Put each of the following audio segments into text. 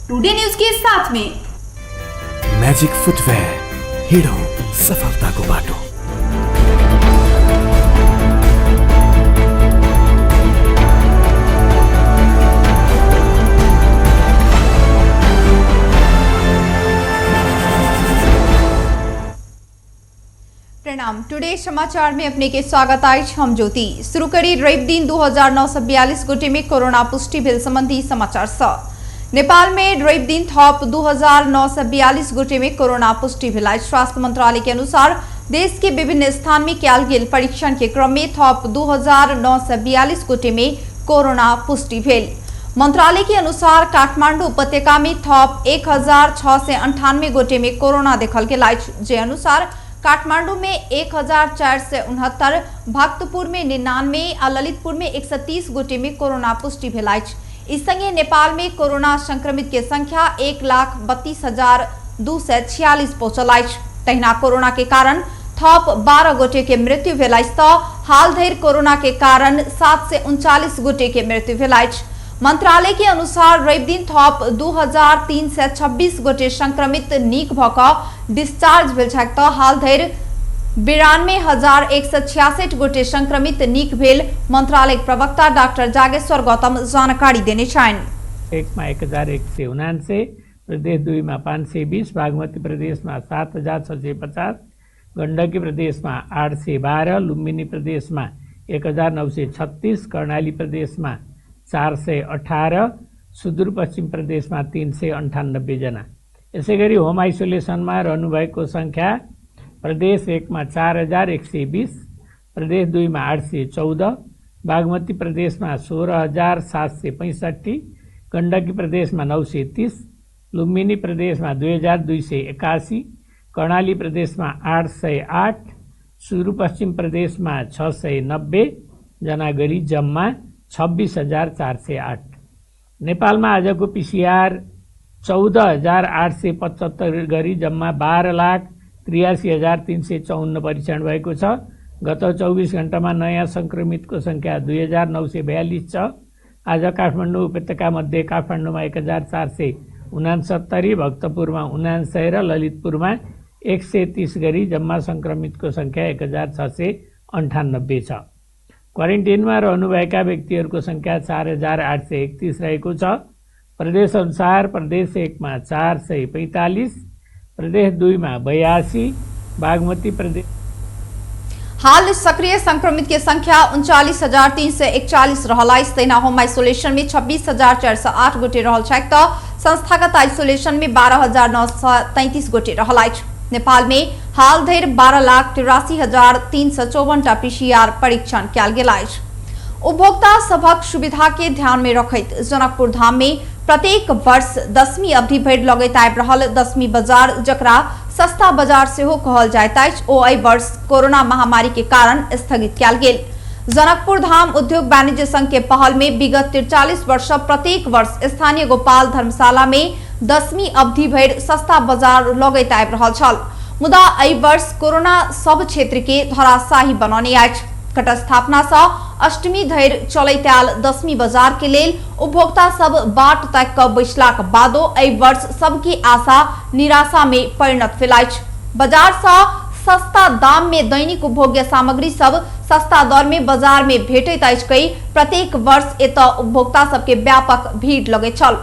Today news के साथ में। म्याजिक फुटवेयर, हिँडौँ सफलताको बाटो। प्रणाम, टुडे समाचार में अपने के स्वागत अछि। हम ज्योति। शुरू करी रवि दिन 2942 गोटे में कोरोना पुष्टि भेल संबंधी समाचार सँ। नेपाल में रवि दिन थप 2942 गोटे में कोरोना पुष्टि भेल अछि। स्वास्थ्य मंत्रालय के अनुसार देश के विभिन्न स्थान में कयल गेल परीक्षण के क्रम में थप 2942 गोटे में कोरोना पुष्टि भेल। मंत्रालय के अनुसार काठमांडू उपत्यका में थप 1698 गोटे में कोरोना देखल गेल अछि। जे अनुसार काठमांडू में 1469, भक्तपुर में 99 आ ललितपुर में 130 गोटे में कोरोना पुष्टि भेल अछि। इस संगे नेपाल में कोरोना संक्रमित के संख्या 1,32,246 पहुंचल अछि। तहिना कोरोना के कारण थप 12 गोटे के मृत्यु भेल अछि तऽ हाल धरि कोरोना के कारण 739 गोटे के मृत्यु भेल अछि। मंत्रालय के अनुसार रवि दिन थप 2326 गोटे संक्रमित नीक भऽ कऽ डिस्चार्ज भेल छथि तऽ हाल धरि 92,166 गोटे संक्रमित नीक भेल मंत्रालयक प्रवक्ता डाक्टर जागेश्वर गौतम जानकारी देने छनि। एकमा 1199, प्रदेश दुईमा 520, बागमती प्रदेशमा 7650, गण्डकी प्रदेशमा 812, लुम्बिनी प्रदेशमा 1936, कर्णाली प्रदेशमा 418, सुदूरपश्चिम प्रदेशमा 398 जना। यसैगरी होम आइसोलेसनमा रहनुभएको सङ्ख्या प्रदेश एकमा 4120, प्रदेश दुईमा 814, बागमती प्रदेशमा 16,765, गण्डकी प्रदेशमा 930, लुम्बिनी प्रदेशमा 2281, कर्णाली प्रदेशमा 808, सुदूरपश्चिम प्रदेशमा 690 जना गरी जम्मा 26,408। नेपालमा आजको पिसिआर 14,875 गरी जम्मा 12,83,354 परीक्षण भएको छ। गत 24 घण्टामा नयाँ सङ्क्रमितको सङ्ख्या 2942 छ। आज काठमाडौँ उपत्यका मध्ये काठमाडौँमा 1469, भक्तपुरमा 79 र ललितपुरमा 130 गरी जम्मा सङ्क्रमितको सङ्ख्या 1698 छ। क्वारेन्टिनमा रहनुभएका व्यक्तिहरूको सङ्ख्या 4831 रहेको छ। प्रदेश अनुसार प्रदेश एकमा 445, प्रदेश दुईमा 82, बागमती प्रदेश। हाल सक्रिय संक्रमित के संख्या 39,341 रहल अछि। तहिना होम आइसोलेशन में 26,408 गोटे रहल छथि तऽ संस्थागत आइसोलेशन में 12,933 गोटे रहल अछि। नेपाल में हाल धरि 12,83,354 टा पीसीआर परीक्षण कयल गेल अछि। उपभोक्ता सभक सुविधा के ध्यान में रखैत जनकपुर धाम में प्रत्येक वर्ष दसवीं अवधि भरि लगैत आबि रहल दसवीं बाजार, जकरा सस्ता बाजार सेहो कहल जाइत अछि, ओ एहि वर्ष कोरोना महामारी के कारण स्थगित कयल गेल। जनकपुर धाम उद्योग वाणिज्य संघ के पहल में विगत 43 वर्ष प्रत्येक वर्ष स्थानीय गोपाल धर्मशाला में दसवीं अवधि भरि सस्ता बाजार लगैत आबि रहल छल। मुदा एहि वर्ष कोरोना सब क्षेत्र के धराशाही बनौने अछि। घटस्थापना सँ अष्टमी धरि चलैत आयल दसवीं बाजार के लेल उपभोक्ता सब बाट ताकि कऽ बैसलाक बादो एहि वर्ष सबके आशा निराशा में परिणत भेल अछि। बाजार सँ सस्ता दाम में दैनिक उपभोग्य सामग्री सब सस्ता दर में बाजार में भेटैत अछि कहि प्रत्येक वर्ष एतय उपभोक्ता सबके व्यापक भीड़ लगैत छल।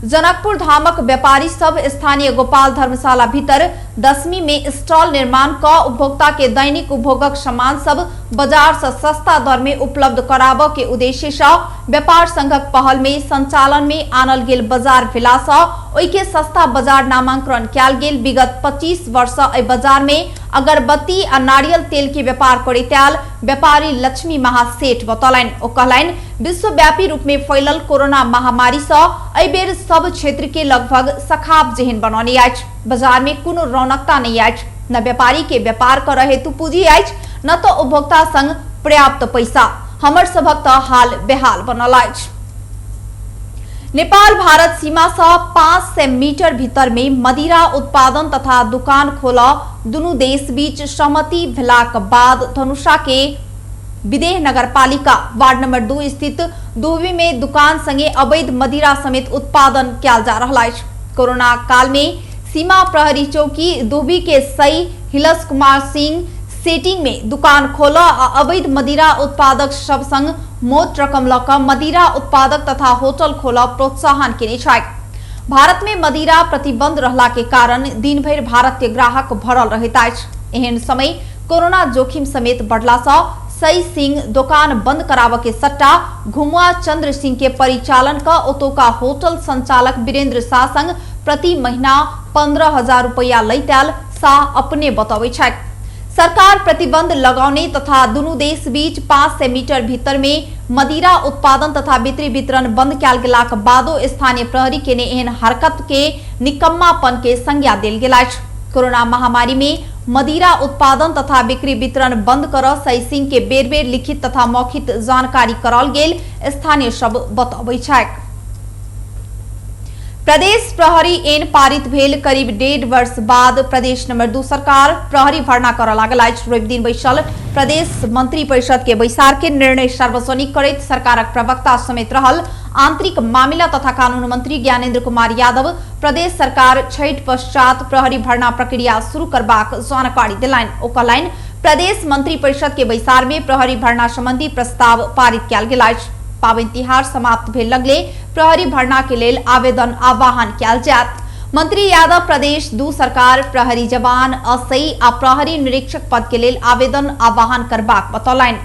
जनकपुर धामक व्यापारी सब स्थानीय गोपाल धर्मशाला भीतर दसवीं में स्टॉल निर्माण क उपभोक्ता के दैनिक उपभोगक सामान सब बाजार से सस्ता दर में उपलब्ध कराबऽ के उद्देश्य से व्यापार संघक पहल में संचालन में आनल गेल बाजार भेला से ओहि के सस्ता बाजार नामांकन कयल गेल। विगत 25 वर्ष एहि बाजार में अगरबत्ती आ नारियल तेल के व्यापार करैत आयल व्यापारी लक्ष्मी महासेठ बतौलनि। ओ कहलनि, विश्वव्यापी रूप में फैलल कोरोना महामारी से एहि बेर सब क्षेत्र के लगभग सखाप जेहन बनौने अछि। बाजार में कोनो रौनकता नहीं अछि, न व्यापारी के व्यापार करऽ हेतु पूंजी अछि, न तो उपभोक्ता संग पर्याप्त पैसा। हमर सभक तऽ हाल बेहाल बनल अछि। नेपाल भारत सीमा से 500 मीटर भीतर में मदिरा उत्पादन तथा दुकान खोलऽ दुनू देश बीच सहमति भेलाक बाद धनुषा के विदेह नगरपालिका वार्ड नंबर 2 स्थित दुहबी में दुकान संगे अवैध मदिरा समेत उत्पादन कयल जा रहल अछि। कोरोना काल में सीमा प्रहरी चौकी दुबी के सई हिलस कुमार सिंह सेटिंग में दुकान खोल आ अवैध मदिरा उत्पादक सब संग मोट रकम लऽ कऽ मदिरा उत्पादक तथा होटल खोल प्रोत्साहन केने छथि। भारत में मदिरा प्रतिबंध रहला के कारण दिन भरि भारत के ग्राहक भरल रहैत अछि। एहन समय कोरोना जोखिम समेत बढ़ला सँ सई सिंह दोकान बंद कराबऽ के सट्टा घुमुआ चंद्र सिंह के परिचालन क ओतुका होटल संचालक वीरेंद्र शाह संग प्रति महीना 15,000 रुपया लैत आयल शाह अपने बतबै छथि। सरकार प्रतिबंध लगौने तथा दुनू देश बीच 500 मीटर भीतर में मदिरा उत्पादन तथा बिक्री वितरण बंद कयल गेलाक बादो स्थानीय प्रहरी केने एहन हरकत के निकम्मापन के संज्ञा देल गेल अछि। कोरोना महामारी में मदिरा उत्पादन तथा बिक्री वितरण बंद कर सई सिंह के बेर बेर लिखित तथा मौखिक जानकारी कराओल गेल स्थानीय सब बतबै छथि। प्रदेश प्रहरी ऐन पारित भेल करीब 1.5 वर्ष बाद प्रदेश नंबर 2 सरकार प्रहरी भर्ना करऽ लागल अछि। रवि दिन बैसल प्रदेश मंत्री परिषद के बैसार के निर्णय सार्वजनिक करैत सरकारक प्रवक्ता समेत रहल आंतरिक मामिला तथा कानून मंत्री ज्ञानेन्द्र कुमार यादव प्रदेश सरकार छठि पश्चात प्रहरी भर्ना प्रक्रिया शुरू करबाक जानकारी देलनि। ओ कहलनि, प्रदेश मंत्री परिषद के बैसार में प्रहरी भर्ना संबंधी प्रस्ताव पारित कयल गेल अछि। पाबनि तिहार समाप्त भेल लगले प्रहरी भर्ना के लेल आवेदन आह्वान कयल जायत। मंत्री यादव प्रदेश 2 सरकार प्रहरी जवान असई आ प्रहरी निरीक्षक पद के लेल आवेदन आह्वान करबाक बतौलनि।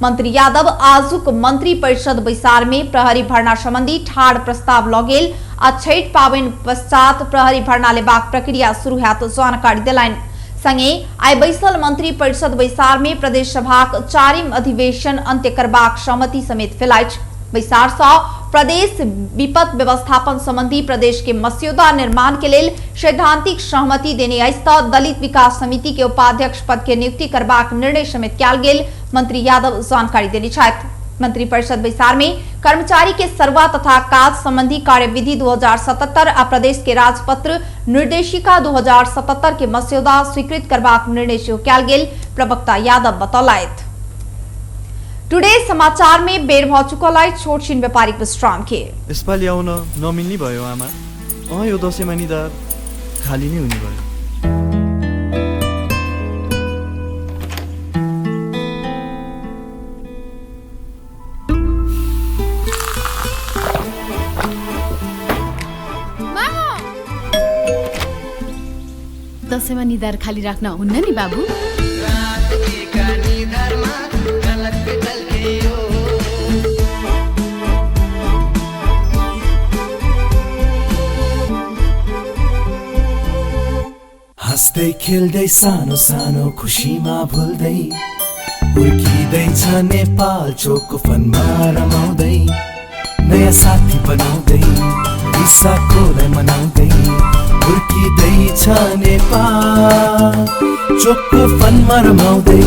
मंत्री यादव आजुक मंत्री परिषद बैसार में प्रहरी भर्ना संबंधी ठाढ़ प्रस्ताव लऽ गेल आ छठि पाबनि पश्चात प्रहरी भर्ना लेबाक प्रक्रिया शुरू होयत जानकारी देलनि। संगे आइ बैसल मंत्री परिषद बैसार में प्रदेश सभाक 4म अधिवेशन अंत्य करबाक सहमति समेत भेल अछि। बैसार सँ प्रदेश विपद व्यवस्थापन संबंधी प्रदेश के मस्यौदा निर्माण के लेल सैद्धांतिक सहमति देने अछि त दलित विकास समिति के उपाध्यक्ष पद के नियुक्ति करबाक निर्णय समेत कयल गेल मंत्री यादव जानकारी देने छथि। मंत्री परिषद बैसार में कर्मचारी के सरवा तथा काज संबंधी कार्यविधि 2077 आ प्रदेश के राजपत्र निर्देशिका 2077 के मस्यौदा स्वीकृत करबाक निर्णय सेहो कयल गेल प्रवक्ता यादव बतौलथि। टुडे समाचार में बेर भ चुकल अछि छोट छिन व्यापारिक विश्राम के। यसपालि आउन नमिल्ने भयो आमा। अँ यो दसैँमा निधार खाली नै हुने भयो। दसैँमा निधार खाली राख्न हुन्न नि बाबु। हाँस्दै खेल्दै सानो सानो खुसीमा भुल्दै हुर्किँदैछ नेपाल चोकोफनमा रमाउँदै नयाँ साथी बनाउँदै रिसाकोलाई मनाउँदै हुर्किँदैछ नेपाल चोकोफनमा रमाउँदै।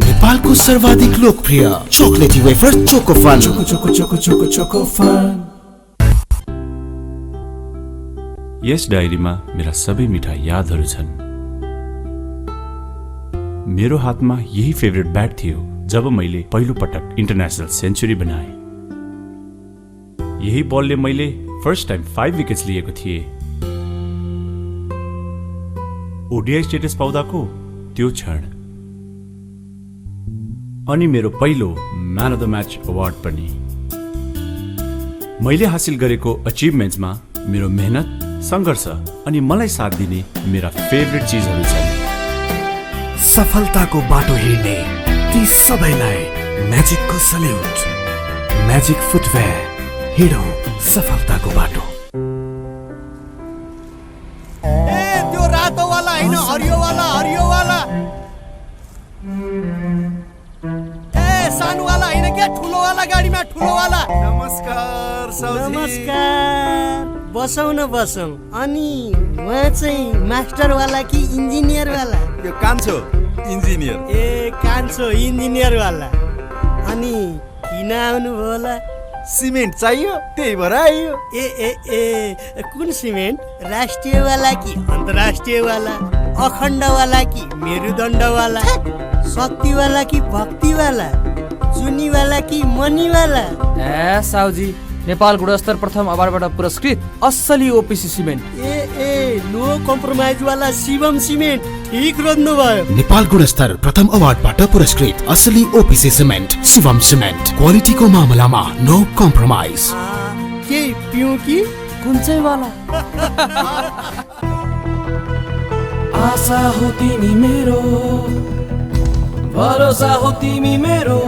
नेपालको सर्वाधिक लोकप्रिय चोकलेटी wafer Chocofun. Choco choco choco choco Chocofun. यस डायरीमा मेरा सबै मिठा यादहरू छन्। मेरो हातमा यही फेभरेट ब्याट थियो जब मैले पहिलो पटक इन्टरनेसनल सेन्चुरी बनाएँ। यही बलले मैले फर्स्ट टाइम 5 विकेट्स लिएको थिएँ। ओडिआई स्टेटस पाउँदाको त्यो क्षण अनि मेरो पहिलो man of the match award पनि। मैले हासिल गरेको अचिभमेन्ट्समा मेरो मेहनत, सङ्घर्ष अनि मलाई साथ दिने मेरा फेभरेट चिजहरू छन्। सफलताको बाटो हिँड्ने ती सबैलाई म्याजिकको सल्युट। म्याजिक फुटवेयर, हिँडौँ सफलताको बाटो। ए त्यो रातोवाला होइन, हरियोवाला, हरियोवाला। ए सानोवाला होइन क्या, ठुलोवाला गाडीमा, ठुलोवाला। नमस्कार साउजी। नमस्कार, बसौँ न बसौँ। अनि उहाँ चाहिँ मास्टरवाला कि इन्जिनियरवाला? यो कान्छो इन्जिनियर। ए कान्छो इन्जिनियरवाला। अनि किन आउनुभयो होला? सिमेन्ट चाहियो त्यही भएर आइयो। ए ए ए कुन सिमेन्ट? राष्ट्रियवाला कि अन्तर्राष्ट्रियवाला? अखण्डवाला कि मेरुदण्डवाला? शक्तिवाला कि भक्तिवाला? जुनीवाला कि मनीवाला? ए साउजी नेपाल गुणस्तर प्रथम अवार्डबाट पुरस्कृत असली ओपिसी सिमेन्ट। ए ए नो कम्प्रोमाइज वाला शिवम सिमेन्ट, ठीक रोज्नु भयो। नेपाल गुणस्तर प्रथम अवार्डबाट पुरस्कृत असली ओपिसी सिमेन्ट शिवम सिमेन्ट, क्वालिटीको मामलामा नो कम्प्रोमाइज। के पिउँ कि कुन चाहिँ वाला? आशा हो तिमी मेरो, भरोसा हो तिमी मेरो,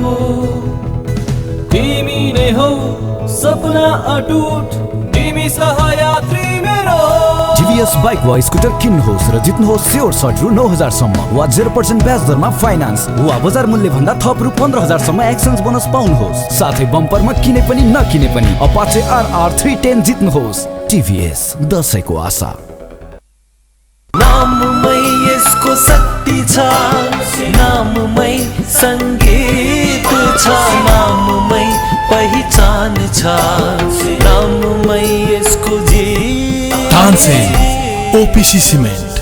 तिमी नै हौ सपना अटुट, तिमी सहयात्री मेरो। टिभीएस बाइक वा स्कुटर किन्नुहोस् र जित्नुहोस् स्योर सर्ट रु 9,000 सम्म वा 0% ब्याज दरमा फाइनान्स वा बजार मूल्य भन्दा थप रु 15,000 सम्म एक्सचेन्ज बोनस पाउनुहोस्। साथै बम्परमा किने पनि नकिने पनि अपाचे आरआर 310 जित्नुहोस्। टिभीएस, दशैंको आशा। नाममै यसको शक्ति छ, नाममै संगीत छ, नाममै पहिचान छ, नाममै यसको जीत। Tansen OPC cement.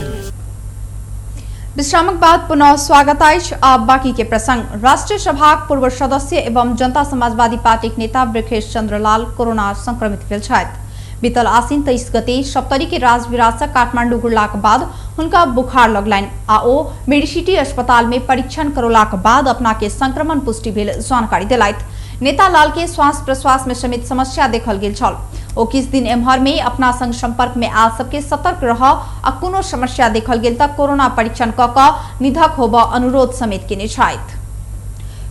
विश्रामक बाद पुनः स्वागत अछि। आब बाकी के प्रसंग। राष्ट्रिय सभाक पूर्व सदस्य एवं जनता समाजवादी पार्टीक नेता वृखेश चंद्रलाल कोरोना संक्रमित भेल छथि। बीतल आसिन 23 गते सप्तरी के राजविराज से काठमांडू घुरलाक बाद हुनका बुखार लगलनि आ ओ मेडिसिटी अस्पताल में परीक्षण करौलाक बाद अपना के संक्रमण पुष्टि भेल जानकारी देलथि। नेता लाल के श्वास प्रश्वास में समेत समस्या देखल गेल छल। ओ किछु दिन एम्हर में अपना संग संपर्क में आयल सबके सतर्क रह आ कोनो समस्या देखल गेल त कोरोना परीक्षण क क निधक होबऽ अनुरोध समेत केने छथि।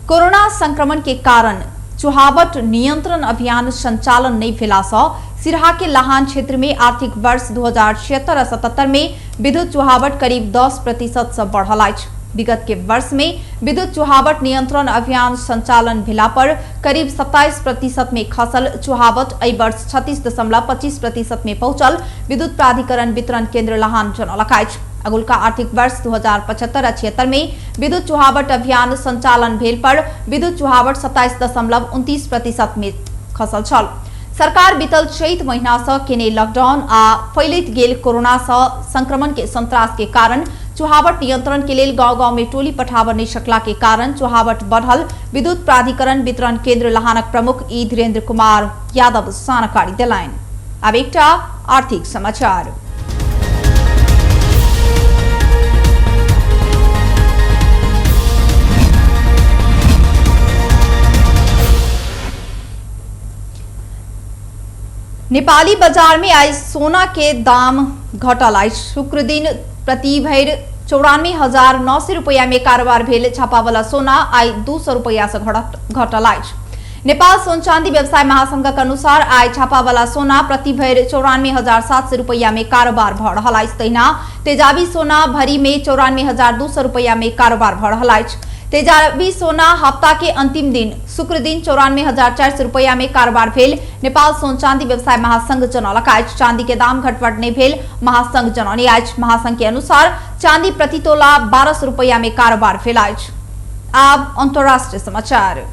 कोरोना संक्रमण के कारण चुहावट नियंत्रण अभियान संचालन नहीं भेला सँ सिरहा के लाहान क्षेत्र में आर्थिक वर्ष 2076 आ 77 में विद्युत चुहावट करीब 10% से बढ़ल अछि। विगत के वर्ष में विद्युत चुहावट नियंत्रण अभियान संचालन भेला पर करीब 27% में खसल चुहावट एहि वर्ष 36.25% में पहुंचल विद्युत प्राधिकरण वितरण केंद्र लाहान जनौलक अछि। अगुलका आर्थिक वर्ष 2075 आ 76 में विद्युत चुहावट अभियान संचालन भेल पर विद्युत चुहावट 27.29% में खसल छल। सरकार बीतल चैत महीना से केने लॉकडाउन आ फैलैत गेल कोरोना से संक्रमण के संत्रास के कारण चुहावट नियंत्रण के लेल गांव गांव में टोली पठाबऽ नहीं सकला के कारण चुहावट बढ़ल विद्युत प्राधिकरण वितरण केंद्र लाहानक प्रमुख ई धीरेन्द्र कुमार यादव जानकारी देलनि। आब एकटा आर्थिक समाचार। नेपाली बाजार में आई सोना के दाम घटल अछि। शुक्र दिन प्रति भरि 94,900 रुपया में कारोबार भेल छापावाला सोना आई 200 रुपया से घटल अछि। नेपाल सोन चांदी व्यवसाय महासंघक अनुसार आई छापावाला सोना प्रति भरि 94,700 रुपया में कारोबार भऽ रहल अछि। तहिना तेजाबी सोना भरी में 94,200 रुपया में कारोबार भऽ रहल अछि। तेजाबी सोना हफ्ता के अंतिम दिन शुक्र दिन 94,400 रुपया में कारोबार भेल नेपाल सोन चांदी व्यवसाय महासंघ जनौलक अछि। चांदी के दाम घटवट नहीं भेल महासंघ जनौने अछि। महासंघ के अनुसार चांदी प्रति तोला 1200 रुपया में कारोबार भेल अछि। आब अंतर्राष्ट्रीय समाचार।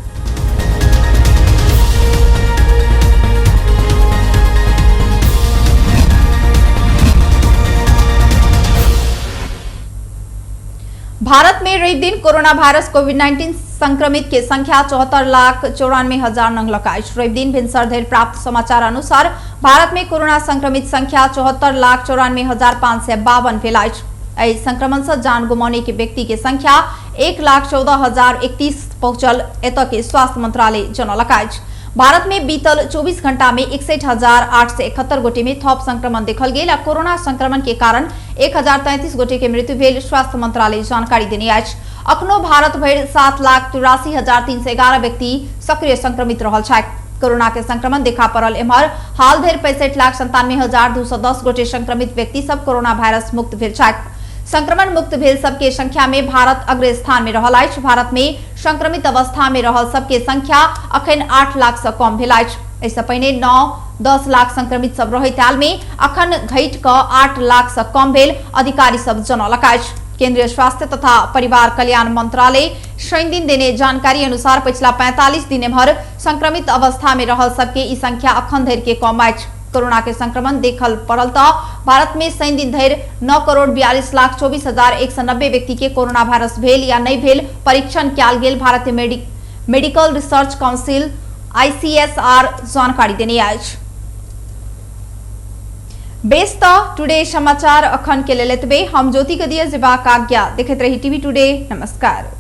भारत में रवि दिन कोरोना वायरस कोविड-19 संक्रमित के संख्या 74,94,000 नंगलक अछि। रवि दिन भिनसर धरि प्राप्त समाचार अनुसार भारत में कोरोना संक्रमित संख्या 74,94,552 भेल अछि। एहि संक्रमण से जान गुमाउने के व्यक्ति के संख्या 1,14,031 पहुंचल एतय के स्वास्थ्य मंत्रालय जनौलक अछि। भारत में बीतल 24 घंटा में 61,871 गोटे में थप संक्रमण देखल गेल आ कोरोना संक्रमण के कारण 1,033 गोटे के मृत्यु भेल स्वास्थ्य मंत्रालय जानकारी देने अछि। अखनो भारत भरि 7,83,311 व्यक्ति सक्रिय संक्रमित रहल छथि। कोरोना के संक्रमण देखा पड़ल एम्हर हाल धरि 65,97,210 गोटे संक्रमित व्यक्ति सब कोरोना वायरस मुक्त भेल छथि। संक्रमण मुक्त भेल सबके संख्या में भारत अग्र स्थान में रहल अछि। भारत में संक्रमित अवस्था में रहल सबके संख्या अखन 8 लाख से कम भेल अछि। एहिसँ पहिने 9-10 लाख संक्रमित सब रहैत आयल में अखन घटि कऽ 8 लाख से कम भेल अधिकारी सब जनौलक अछि। केंद्रीय स्वास्थ्य तथा परिवार कल्याण मंत्रालय शनि दिन देने जानकारी अनुसार पछिला 45 दिन एम्हर संक्रमित अवस्था में रहल सबके ई संख्या अखन धरि के कम अछि। कोरोना के संक्रमण देखल पड़ल तऽ भारत में शनि दिन धरि 9,42,24,190 व्यक्ति के कोरोना वायरस भेल या नहीं भेल परीक्षण कयल गेल भारतीय मेडिकल रिसर्च काउंसिल आईसीएसआर जानकारी देने अछि। बेस त टुडे समाचार अखन के लेल एतबे। हम ज्योति के दिए जेबाक आज्ञा। देखैत रही टीवी टुडे। नमस्कार।